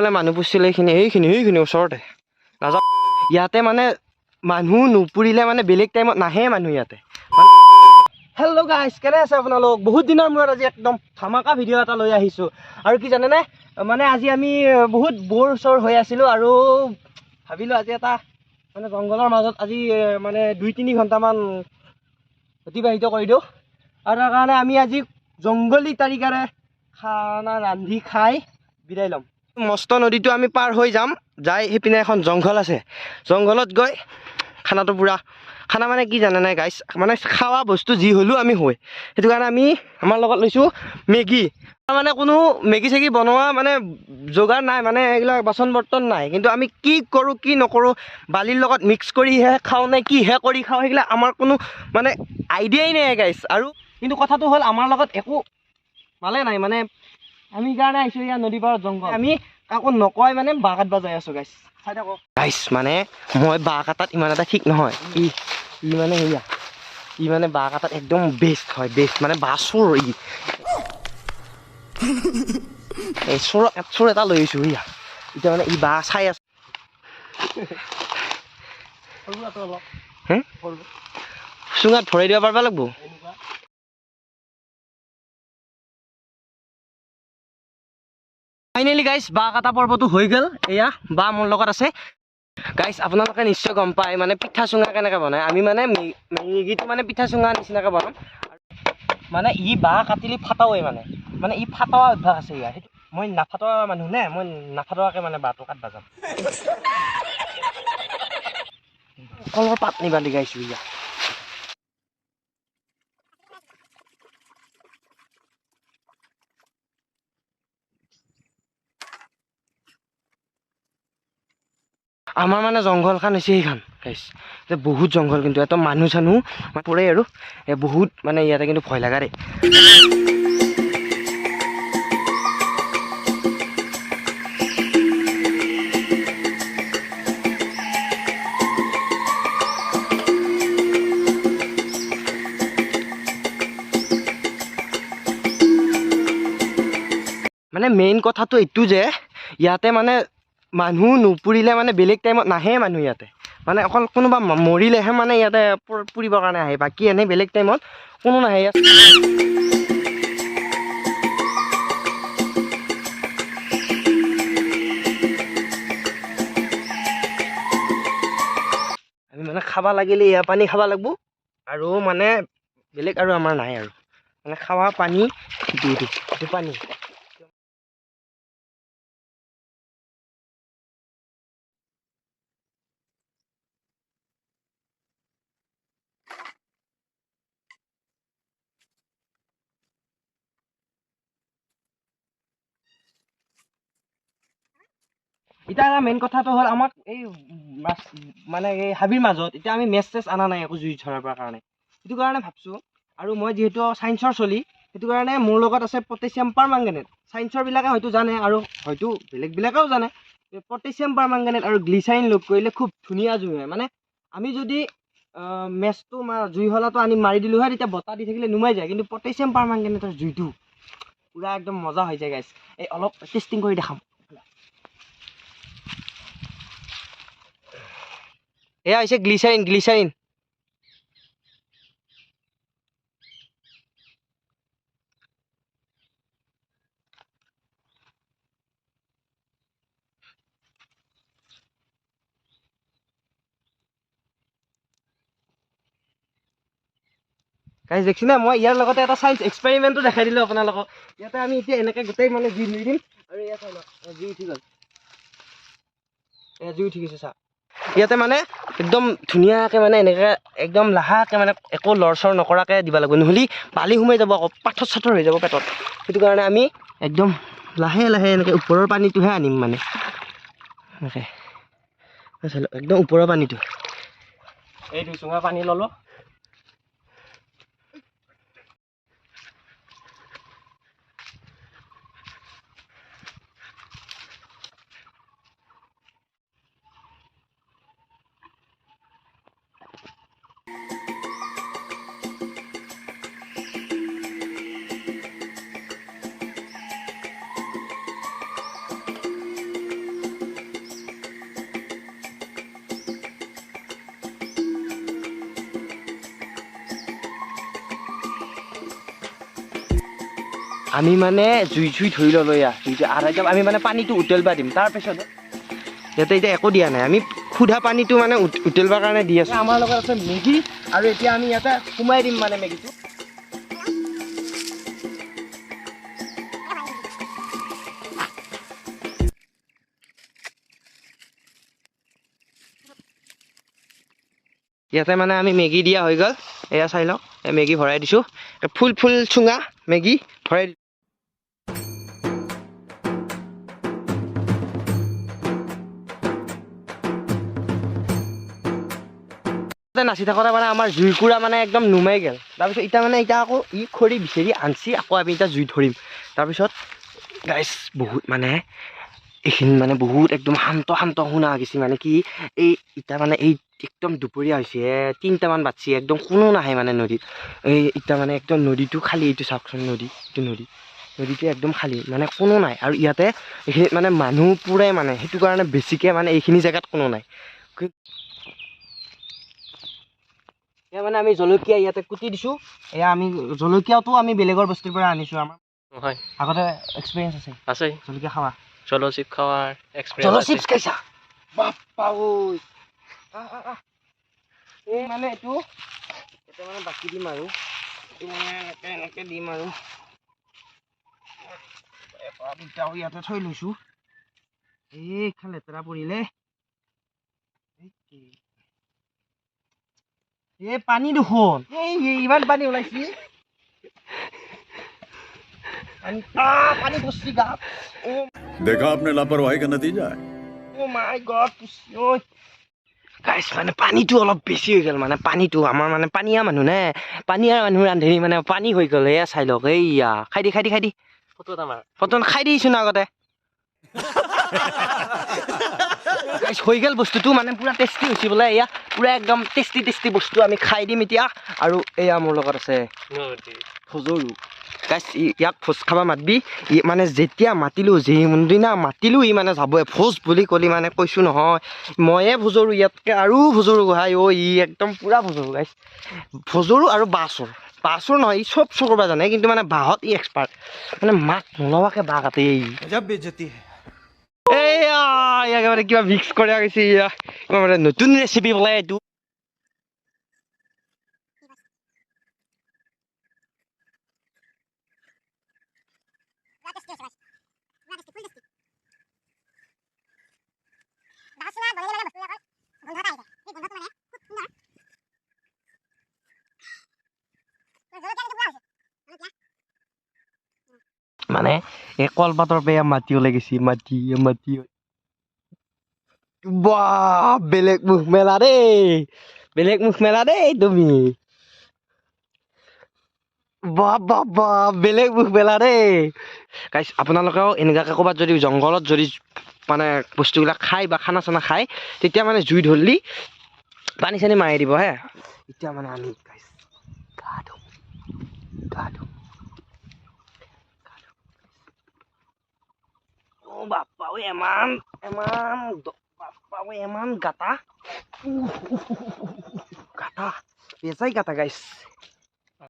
বোলে মানুহ পুছিল এইখিনি এইখিনি এইখিনি ওচৰতে নাযাওঁ। ইয়াতে মানে মানুহ নুপুৰিলে মানে বেলেগ টাইমত নাহে মানুহ ইয়াতে। হেল্ল' গাইজ, কেনে আছে আপোনালোক? বহুত দিনৰ মূৰত আজি একদম ধামাকা ভিডিঅ' এটা লৈ আহিছোঁ। আৰু কি জানেনে, মানে আজি আমি বহুত ব'ৰ চৰ হৈ আছিলোঁ আৰু ভাবিলোঁ আজি এটা মানে জংঘলৰ মাজত আজি মানে 2-3 ঘণ্টামান অতিবাহিত কৰি দিওঁ। আৰু তাৰ কাৰণে আমি আজি জংঘলী তাৰিকাৰে খানা ৰান্ধি খাই বিদায় ল'ম। মস্ত নদীটো আমি পাৰ হৈ যাম, যাই সেইপিনে এখন জংঘল আছে, জংঘলত গৈ খানাটো পূৰা খানা মানে কি জানেনে গাইজ, মানে খোৱা বস্তু যি হ'লেও আমি হয়। সেইটো কাৰণে আমি আমাৰ লগত লৈছোঁ মেগী। মানে কোনো মেগী চেগী বনোৱা মানে যোগাৰ নাই, মানে এইবিলাক বাচন বৰ্তন নাই। কিন্তু আমি কি কৰোঁ কি নকৰোঁ, বালিৰ লগত মিক্স কৰিহে খাওঁ নে কিহে কৰি খাওঁ, সেইবিলাক আমাৰ কোনো মানে আইডিয়াই নাই গাইজ। আৰু কিন্তু কথাটো হ'ল আমাৰ লগত একো মালে নাই, মানে আমি কাৰণে আহিছোঁ ইয়াত নদী পাৰত জংঘল। আমি কাকো নকয় মানে বাঁহ কাটবা যাই আছোঁ গাইজ, চাই থাকক গাইজ। মানে মই বাঁহ কাটাত ইমান এটা ঠিক নহয়, ই ই মানে সেয়া ই মানে বাঁহ কাটাত একদম বেষ্ট হয়, বেষ্ট মানে বাঁহ চোৰ ই। এই চোৰ চোৰ এটা লৈ আহিছোঁ সেয়া, এতিয়া মানে ই বাঁহ চাই আছে। চুঙাত ভৰাই দিব পাৰিব লাগিব। ফাইনেলি গাইজ বাঁহ কটা পৰ্বটো হৈ গ'ল। এয়া বাঁহ মোৰ লগত আছে গাইজ। আপোনালোকে নিশ্চয় গম পায় মানে পিঠা চুঙা কেনেকৈ বনায়। আমি মানে মেগীটো মানে পিঠা চুঙা নিচিনাকৈ বনাম। মানে ই বাঁহ কাটিলে ফাটাওৱে, মানে মানে ই ফাটোৱা অভ্যাস আছে ইয়াৰ। সেইটো মই নাফাটোৱা মানুহ নে, মই নাফাটোৱাকৈ মানে বাঁহটো কাটবা যাম। কলৰ পাত নিবা দি গাইছোঁ ইয়া। আমাৰ মানে জংঘলখন হৈছে সেইখন গাইজ, বহুত জংঘল, কিন্তু ইয়াতে মানুহ চানুহ পৰে আৰু বহুত মানে ইয়াতে কিন্তু ভয় লগা দেই। মানে মেইন কথাটো এইটো যে ইয়াতে মানে মানুহ নুপুৰিলে মানে বেলেগ টাইমত নাহে মানুহ ইয়াতে। মানে অকল কোনোবা মৰিলেহে মানে ইয়াতে পুৰিবৰ কাৰণে আহে, বাকী এনেই বেলেগ টাইমত কোনো নাহে ইয়াত। আমি মানে খাব লাগিলে এয়া পানী খাব লাগিব আৰু মানে বেলেগ আৰু আমাৰ নাই আৰু মানে খোৱা পানী এইটো এইটো পানী। এতিয়া এটা মেইন কথাটো হ'ল আমাক এই মাছ মানে এই হাবিৰ মাজত এতিয়া আমি মেচ চেচ অনা নাই একো জুই ধৰাৰ কাৰণে, সেইটো কাৰণে ভাবছোঁ। আৰু মই যিহেতু ছায়েন্সৰ চলি, সেইটো কাৰণে মোৰ লগত আছে পটেছিয়াম পাৰমাংগেনেট। ছায়েন্সৰবিলাকে হয়তো জানে আৰু হয়তো বেলেগবিলাকেও জানে, পটেছিয়াম পাৰমাংগেনেট আৰু গ্লিচাৰিন লগ কৰিলে খুব ধুনীয়া জুই হয়। মানে আমি যদি মেচটো জুইশলাটো আনি মাৰি দিলোঁ হয় তেতিয়া বতাহ দি থাকিলে নুমাই যায়, কিন্তু পটেছিয়াম পাৰমাংগেনেটৰ জুইটো পূৰা একদম মজা হৈ যায় গাইজ। এই অলপ টেষ্টিং কৰি দেখাম। এয়া হৈছে গ্লিচাৰিন, গ্লিচাৰিন। গাইজ দেখছি না, মই ইয়াৰ লগতে এটা চাইন্স এক্সপেৰিমেণ্টো দেখাই দিলোঁ আপোনালোকক। ইয়াতে আমি এতিয়া এনেকৈ গোটেই মানে জুই ধৰি দিম আৰু এয়া চাই লওক, জুই উঠি গ'ল, এয়া জুই উঠি গৈছে চা। ইয়াতে মানে একদম ধুনীয়াকৈ মানে এনেকৈ একদম লাহাকৈ মানে একো লৰচৰ নকৰাকৈ দিব লাগিব, নহ'লে বালি সোমাই যাব আকৌ পাথৰ চাথৰ হৈ যাব পেটত। সেইটো কাৰণে আমি একদম লাহে লাহে এনেকৈ ওপৰৰ পানীটোহে আনিম, মানে এনেকৈ একদম ওপৰৰ পানীটো। এই 2 চুঙা পানী ল'লোঁ। আমি মানে জুই জুই ধৰি ল'লো এয়া জুই আৰু এতিয়া আমি মানে পানীটো উতলবা দিম। তাৰপিছত ইয়াতে এতিয়া একো দিয়া নাই, আমি ক্ষুধা পানীটো মানে উতলবাৰ কাৰণে দি আছোঁ। আমাৰ লগত আছে মেগী আৰু এতিয়া আমি ইয়াতে সোমাই দিম মানে মেগীটো। ইয়াতে মানে আমি মেগী দিয়া হৈ গ'ল, এয়া চাই লওক, এই মেগী ভৰাই দিছোঁ, ফুল ফুল চুঙা মেগী ভৰাই দিছোঁ। নাচি থাকোঁতে মানে আমাৰ জুইকুৰা মানে একদম নুমাই গ'ল। তাৰপিছত এতিয়া মানে এতিয়া আকৌ ই খৰি বিচাৰি আনছি, আকৌ আমি এতিয়া জুই ধৰিম। তাৰপিছত গাইছ বহুত মানে এইখিনি মানে বহুত একদম শান্ত শান্ত শুনা গৈছে, মানে কি এই এতিয়া মানে এই একদম দুপৰীয়া হৈছে, 3টামান বাজছে, একদম কোনো নাহে মানে নদীত। এই এতিয়া মানে একদম নদীটো খালী, এইটো চাওকচোন নদী, এইটো নদী, নদীটো একদম খালী, মানে কোনো নাই। আৰু ইয়াতে এইখিনিত মানে মানুহ পুৰে মানে, সেইটো কাৰণে বেছিকৈ মানে এইখিনি জেগাত কোনো নাই। এয়া মানে আমি জলকীয়া ইয়াতে কুটি দিছোঁ। এয়া আমি জলকীয়াটো আমি বেলেগৰ বস্তুৰ পৰা আনিছোঁ, আমাৰ হয় আগতে এক্সপিৰিয়েঞ্চ আছে, আছে জলকীয়া খাৱা, জল চিপছ খোৱাৰ এক্সপিৰিয়েঞ্চ, জল চিপছ খাইছা বাপ্পা ঐ। এই মানে এইটো এতিয়া মানে বাকি দিম আৰু এইটো মানে এনেকৈ এনেকৈ দিম আৰু এটা দুটাও ইয়াতে থৈ লৈছোঁ। এইখন লেতেৰা পৰিলে, এই পানী দেখোন, এই ইমান পানী ওলাইছে, পানী পচি গা। देखा आपने लापरवाही का नतीजा है। Oh my God, ঐ গাইছ মানে পানীটো অলপ বেছি হৈ গ'ল, মানে পানীটো আমাৰ মানে পানীয়া মানুহ নে, পানীয়া মানুহ ৰান্ধনি মানে পানী হৈ গ'ল। এয়া চাই লওক, এইয়া খাই দি খাই দি খাই দি, ফটো এটা মাৰ, ফটো খাই দিছোঁ ন আগতে। গাইছ হৈ গ'ল বস্তুটো, মানে পূৰা টেষ্টি হৈছে বোলে, এয়া পূৰা একদম টেষ্টি টেষ্টি বস্তু আমি খাই দিম এতিয়া। আৰু এয়া মোৰ লগত আছে ফজৰু। গাইছ ইয়াক ভোজ খাব মাতবি, ই মানে যেতিয়া মাতিলোঁ, যোনদিনা মাতিলোঁ ই মানে যাবই। ভোজ বুলি ক'লি মানে কৈছোঁ নহয়, ময়ে ভোজৰো ইয়াতকৈ আৰু ভোজৰো গোহাঁই অ', ই একদম পূৰা ভোজৰো গাইছ, ভোজৰো আৰু বাঁহ চোৰ, বাঁহ চোৰ নহয় ই চব চোৰ কৰিব জানে, কিন্তু মানে বাঁহত ই এক্সপাৰ্ট, মানে মাত নোলোৱাকৈ বাঁহ কাটে ই। এইয়া ইয়াক মানে কিবা মিক্স কৰা গৈছে, ইয়া কিবা মানে নতুন ৰেচিপি বোলে এইটো। মানে এই কলপাতৰ পৰা মাটি ওলাই গৈছে, মাটি মাটি, বাহ বেলেগ মুখ মেলা দেই, বেলেগ মুখ মেলা দেই তুমি, বাহ বাহ বাহ বেলেগ মুখ মেলা দেই। গাইছ আপোনালোকেও এনেকুৱাকৈ ক'ৰবাত যদি জংঘলত যদি মানে বস্তুবিলাক খায় বা খানা চানা খায়, তেতিয়া মানে জুই ধৰিলি পানী চানী মাৰি দিব হে। এতিয়া মানে আমি গাইছ গা ধুম, গা ধুম। অ' বাপ্পা ঐ, এমান এমান বাপ্পা ঐ, এমান গাতা, গাতা বেজাই গাতা গাইছ।